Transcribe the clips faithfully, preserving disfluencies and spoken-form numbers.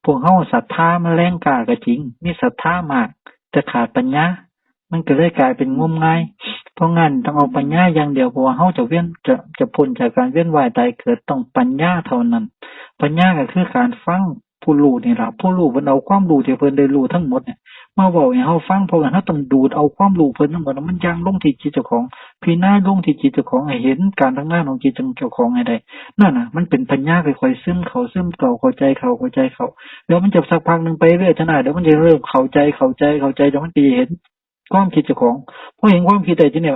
พวกเฮาศรัทธามันแรงกล้าก็จริง มีศรัทธามาก แต่ขาดปัญญา มันก็เลยกลายเป็นงมงาย เพราะงั้นต้องเอาปัญญาอย่างเดียว เพราะว่าเฮาจะเวียน จะ จะพ้นจากการเวียนว่ายตายเกิดต้องปัญญาเท่านั้น ปัญญาก็คือการฟังผู้รู้นี่ล่ะ ผู้รู้เพิ่นเอาความรู้ที่เพิ่นได้รู้ทั้งหมดเนี่ย มาเว้าให้เฮาฟัง เพราะว่าเฮาต้องดูดเอาความรู้เพิ่นทั้งหมด มันยังลงที่จิตเจ้าของ พิจารณาลงที่จิตเจ้าของ ให้เห็นการทำงานของจิตเจ้าของให้ได้ นั่นน่ะ มันเป็นปัญญาค่อยๆซึมเข้า ซึมเข้า เข้าใจเข้า เข้าใจเข้า แล้วมันจะสักพักหนึ่งไปเรื่อยเถอะนะ เดี๋ยวมันจะเริ่มเข้าใจ เข้าใจ เข้าใจ เดี๋ยวมันจะเห็นความคิดเจ้าของ พอเห็นความคิดได้ทีเนี่ย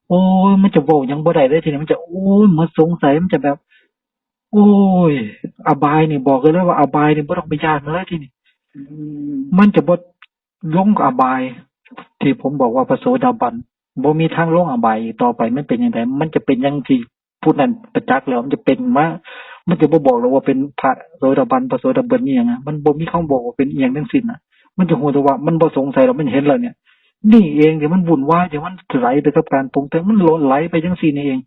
โอ้ย มันจะเว้าหยังบ่ได้เลยทีนี้ มันจะ โอ้ย มันสงสัย มันจะแบบ โอ้ย อบายนี่ บอกเลยว่าอบายนี่บ่ต้องไปย่านเลยทีนี้ อืม มันจะบ่ลงอบาย ที่ผมบอกว่าพระโสดาบัน บ่มีทางลงอบายอีกต่อไป มันเป็นจั่งใด มันจะเป็นอย่างที่ผู้นั้นประจักษ์แล้ว มันจะเป็นมา มันจะบ่บอกแล้วว่าเป็นพระโสดาบัน พระโสดาบันนี่หยังอะ มันบ่มีคำบอกว่าเป็นอีหยังทั้งสิ้นน่ะ มันจะฮู้แต่ว่ามันบ่สงสัยแล้ว มันเห็นแล้วเนี่ย นี่เองที่มันวุ่นวาย ที่มันไหลไปกับการปรุงแต่ง มันไหลไปจั่งซี่นี่เอง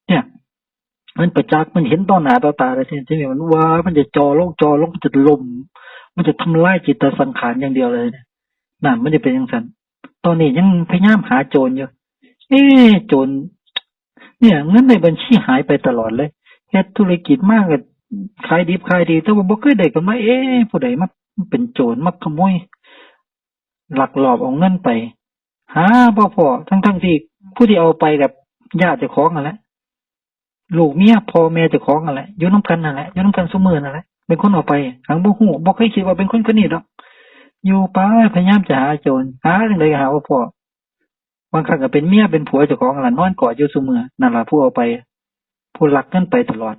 เนี่ย มันประจักษ์ มันเห็นต่อหน้าต่อตาเลยทีนี้ มันว่ามันจะจ่อลง จ่อลง มันจะล่ม มันจะทำลายจิตสังขารอย่างเดียวเลยเนี่ย นั่น มันจะเป็นจั่งซั่น ตอนนี้ยังพยายามหาโจรอยู่ เอ๊ะ โจร เนี่ย เงินในบัญชีหายไปตลอดเลย เฮ็ดธุรกิจมาก็ขายดิบขายดี แต่ว่าบ่เคยได้กำไร เอ๊ะ ผู้ใดมาเป็นโจร มาขโมย ลักลอบเอาเงินไป หาบ่พ้อ ทั้งๆที่ผู้ที่เอาไปกับญาติเจ้าของนั่นแหละ ลูกเมีย พ่อแม่เจ้าของนั่นแหละ อยู่นำกันนั่นแหละ อยู่นำกันซุมื้อนั่นแหละ เป็นคนเอาไป หังบ่ฮู้ บ่เคยคิดว่าเป็นคนคนนี้ดอก อยู่ไป พยายามจะหาโจร หาจั่งใดก็หาบ่พ้อ บางครั้งก็เป็นเมียเป็นผัวเจ้าของนั่นล่ะ นอนกอดอยู่ซุมื้อ นั่นล่ะผู้เอาไป ผู้ลักเงินไปตลอด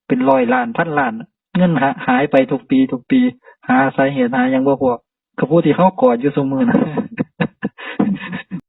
เป็นร้อยล้าน พันล้าน เงินหา หายไปทุกปี ทุกปี หาสาเหตุหาหยังบ่พ้อ ก็ผู้ที่เฮากอดอยู่ซุมื้อน่ะ